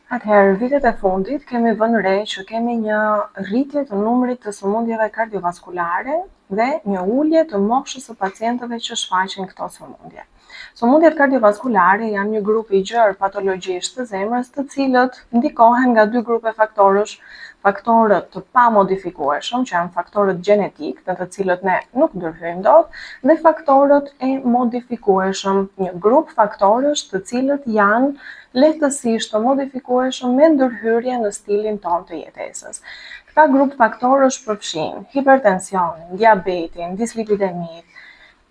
Atëherë, vitet e fundit kemi vënë re që kemi një rritje të numrit të sëmundjeve kardiovaskulare dhe një ulje të moshës së pacientëve që shfaqin këto sëmundje. Sëmundjet kardiovaskulare janë një grup i gjerë patologjish të zemrës, të cilët ndikohen nga dy grupe faktorësh, faktorët të pamodifikueshëm, që janë faktorët gjenetikë, në të cilët ne nuk ndërhyjmë dot, dhe faktorët e modifikueshëm, një grup faktorësh të cilët janë lehtësisht të modifikueshëm me ndërhyrje në stilin tonë të jetesës. Këta grup faktorësh përfshijnë hipertensionin, diabetin, dislipidemitë,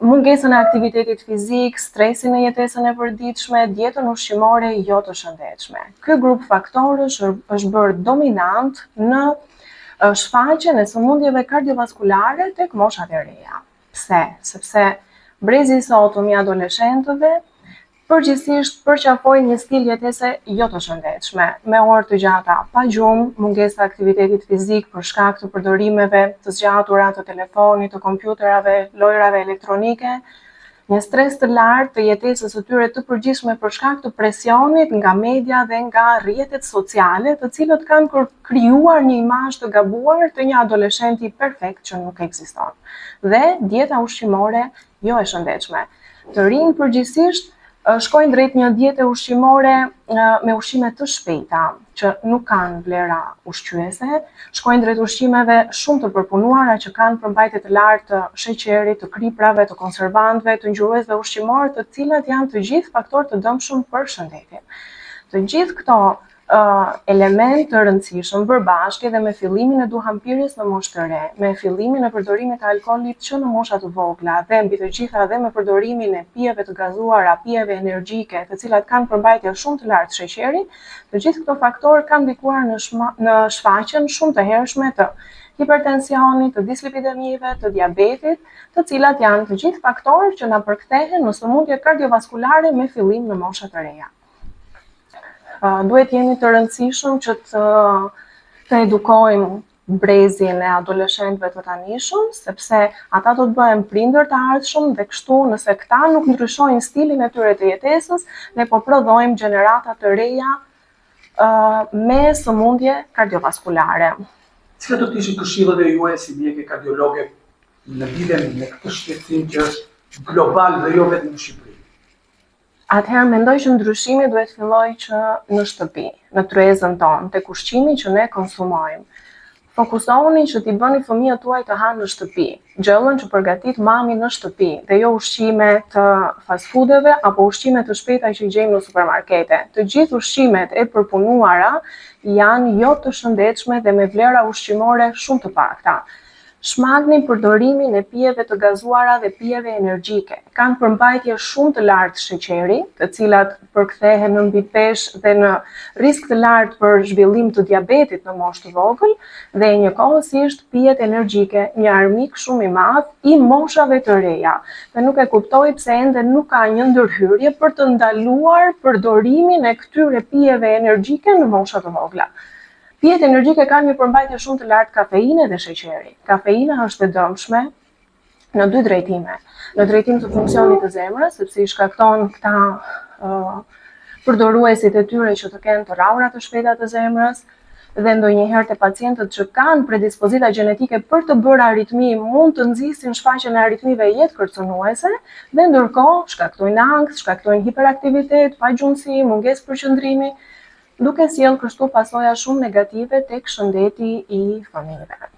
mungesën e aktivitetit fizik, stresin në jetesën e përditshme, dietën ushqimore jo të shëndetshme. Ky grup faktorësh është bërë dominant në shfaqjen e sëmundjeve kardiovaskulare tek moshat e reja. Pse? Sepse brezi i sotëm i adoleshentëve Përgjithësisht përqafojnë një stil jetese jo të shëndetshme, me orë të gjata pa gjumë, mungesë të aktivitetit fizik për shkak të përdorimeve të zgjatura të telefonit, të kompjuterave, lojërave elektronike, një stres të lartë të jetesës së tyre të përgjithshme për shkak të presionit nga media dhe nga rrjetet sociale, të cilët kanë krijuar një imazh të gabuar të një adoleshenti perfekt që nuk ekziston. Dhe dieta ushqimore jo e shëndetshme. Të rinjtë përgjithësisht shkojnë drejt një diete ushqimore me ushqime të shpejta, që nuk kanë vlera ushqyese, shkojnë drejt ushqimeve shumë të përpunuara që kanë përmbajtje të lartë të sheqerit, të kriprave, të konservantëve, të ngjyruesve ushqimorë, të cilat janë të gjithë faktorë të dëmshëm për shëndetin. Të gjithë këto elementë të rëndësishëm bërë bashkë edhe me fillimin e duhanpirjes në moshë të re, me fillimin e përdorimit të alkoolit që në mosha të vogla dhe mbi të gjitha dhe me përdorimin e pijeve të gazuara, pijeve energjike, të cilat kanë përmbajtje shumë të lartë sheqeri, të gjithë këto faktorë kanë ndikuar në shma, në shfaqjen shumë të hershme të hipertensionit, të dislipidemive, të diabetit, të cilat janë të gjithë faktorë që na përkthehen në sëmundje kardiovaskulare me fillim në mosha të reja. Duhet jemi të rëndësishëm që të të edukojmë brezin e adoleshentëve të tanishëm, sepse ata do të bëhen prindër të ardhshëm dhe kështu nëse këta nuk ndryshojnë stilin e tyre të jetesës, ne po prodhojmë gjenerata të reja uh, me sëmundje kardiovaskulare. Cilat do të ishin këshillat e juaja si mjeke kardiologe në lidhje me këtë shqetësim që është global dhe jo vetëm në Shqipëri? Atëherë mendoj që ndryshimi duhet të fillojë që në shtëpi, në tryezën tonë, tek ushqimi që ne konsumojmë. Fokusohuni që t'i bëni fëmijët tuaj të hanë në shtëpi, gjellën që përgatit mami në shtëpi dhe jo ushqime të fast foodeve apo ushqime të shpejta që i gjejmë në supermarkete. Të gjithë ushqimet e përpunuara janë jo të shëndetshme dhe me vlera ushqimore shumë të pakta. Shmangni përdorimin e pijeve të gazuara dhe pijeve energjike. Kanë përmbajtje shumë të lartë sheqeri, të cilat përkthehen në mbipeshë dhe në risk të lartë për zhvillim të diabetit në moshë të vogël dhe njëkohësisht pijet energjike, një armik shumë i madh i moshave të reja. Dhe nuk e kuptoj pse ende nuk ka një ndërhyrje për të ndaluar përdorimin e këtyre pijeve energjike në mosha të vogla. Pijet energjike kanë një përmbajtje shumë të lartë kafeine dhe sheqeri. Kafeina është e dëmshme në dy drejtime. Në drejtim të funksionit të zemrës, sepse i shkakton këta uh, përdoruesit e tyre që të kenë të rrahura të shpejta të zemrës dhe ndonjëherë te pacientët që kanë predispozita gjenetike për të bërë aritmi mund të nxisin shfaqjen e aritmive jetëkërcënuese dhe ndërkohë shkaktojnë ankth, shkaktojnë hiperaktivitet, pagjumësi, mungesë përqendrimi. duke sjellë kështu pasoja shumë negative tek shëndeti i fëmijëve.